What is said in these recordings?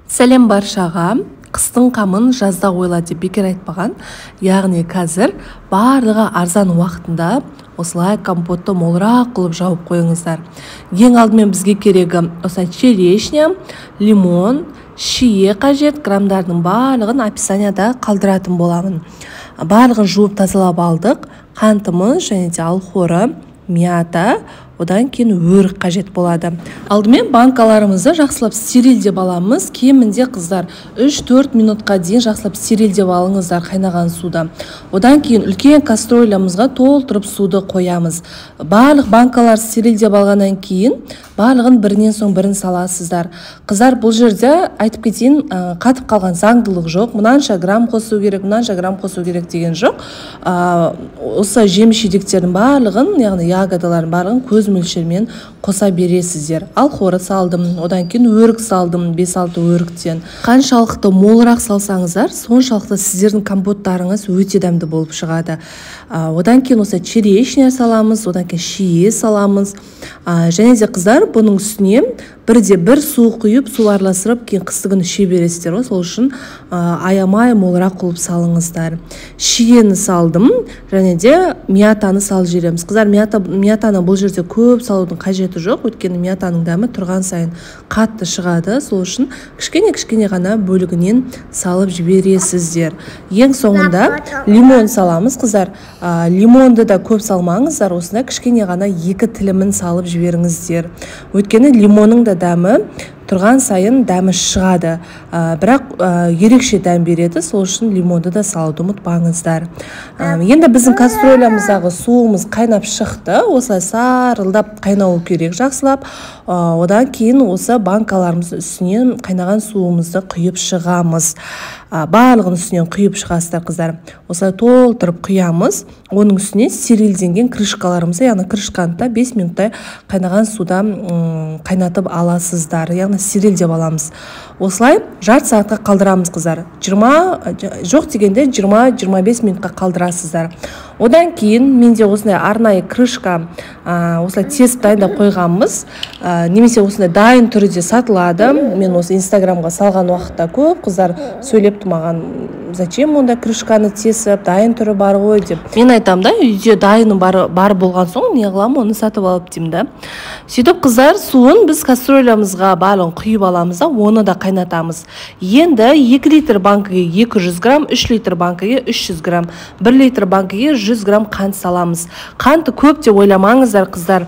Сәлем баршаға. Қыстың қамын жазда ойла деп бекер айтпаған. Яғни қазір барлығы арзан уақытында осылай компотты молырақ қылып жауып қойыңыздар. Ең алдымен бізге керегі осылай черешня, лимон, шие қажет. Грамдардың барлығын описанияда қалдыратын боламын. Барлығын жуып тазалап алдық. Қантымыз және де алхоры, мята, одан кейін өрік қажет болады. Алдымен банкаларымызды жақсылап стерилдеп аламыз. Кемінде қыздар 3-4 минутқа дейін жақсылап стерилдеп алыңыздар қайнаған суда. Одан кейін үлкен кастрюлямызға толтырып суды қоямыз. Барлық банкалар стерилдеп алғаннан кейін барлығын бірінен соң бірін саласыздар. Қыздар, бұл жерде айтып кетейін, қатып қалған заңдылық жоқ. Мынанша грамм қосу керек, мынанша грамм қосу керек деген жоқ. Осы жеміс жидектердің барлығын, яғни ягодалардың барлығын көз мөлшермен қоса бересіздер. Алхоры салдым, одан кейін өрік салдым, 5-6 өріктен. Қаншалықты молырақ салсаңыздар, соншалықты сіздердің компоттарыңыз өте дәмді болып шығады. Одан кейін осы черешня саламыз, одан кейін шие саламыз. Және де қыздар, бұның үстіне бірде бір су құйып, су араластырып, кейін қысты күні іше бересіздер ғой. Сол үшін аямай молырақ қылып салыңыздар. Шиені салдым, және де мятаны салып жібереміз. Қыздар, мятаны бұл жерде көп салудың қажеті жоқ, өйткені мятаның дәмі тұрған сайын қатты шығады. Сол үшін кішкене-кішкене ғана бөлігінен салып жібересіздер. Ең соңында лимон саламыз, қыздар. Лимонды да көп салмаңыздар, осында кішкене ғана 2 тілімін салып жіберіңіздер. Өйткені лимонның да дәмі тұрған сайын дәмі шығады, бірақ ерекше дәм береді. Сол үшін лимонды да салуды ұмытпаңыздар. Енді біздің кастрюлямыздағы суымыз қайнап шықты. Осылай сарылдап қайнауы керек жақсылап. Одан кейін осы банкаларымыздың үстінен қайнаған суымызды құйып шығамыз. Барлығын үстінен құйып шығасыздар, қыздар. Осылай толтырып құямыз. Оның үстіне стерилденген крышкаларымызды, яғни крышканы да 5 минуттай қайнаған суда қайнатып аласыздар, яғни стерилдеп аламыз. Осылай жарты сағатқа қалдырамыз, қыздар. 20, жоқ дегенде 20-25 минутқа қалдырасыздар. Одан кейін менде осындай арнайы крышка, осылай тесіп дайындап қойғанбыз. Немесе осындай дайын түрде сатылады. Мен осы Инстаграмға салған уақытта көп қыздар сөйлепті маған, зачем онда крышканы тесіп, дайын түрі бар ғой деп. Мен айтамын да, үйде дайыны бар болған соң не қыламын, оны сатып алып деймін да. Сөйтіп қыздар, суын біз кастрюлямызға барлығын құйып аламыз да, оны да қайнатамыз. Енді 2 литр банкіге 200 грамм, 3 литр банкіге 300 грамм, 1 литр банкіге 100 грамм қант саламыз. Қанты көп деп ойламаңыздар, қыздар.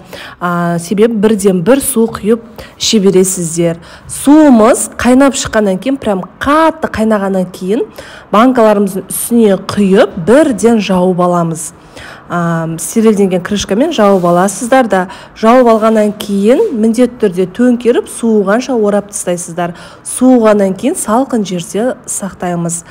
Себебі бірден бір су құйып іше бересіздер. Суымыз қайнап шыққаннан кейін, прям қатты қайнағаннан кейін банкаларымыздың үстіне құйып, бірден жауып аламыз. Стерилденген крышкамен жауып аласыздар да, жауып алғаннан кейін міндетті түрде төңкеріп суығанша орап тастайсыздар. Суығаннан кейін салқын жерде сақтаймыз.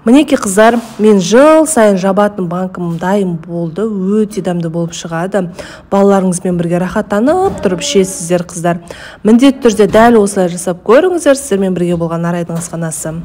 Мінекей қыздар, мен жыл сайын жабатын банкім дайын болды, өте дәмді болып шығады. Балаларыңызбен бірге рахаттанып тұрып ішесіздер, қыздар. Міндетті түрде дәл осылай жасап көріңіздер. Сіздермен бірге болған Арайдың асханасы.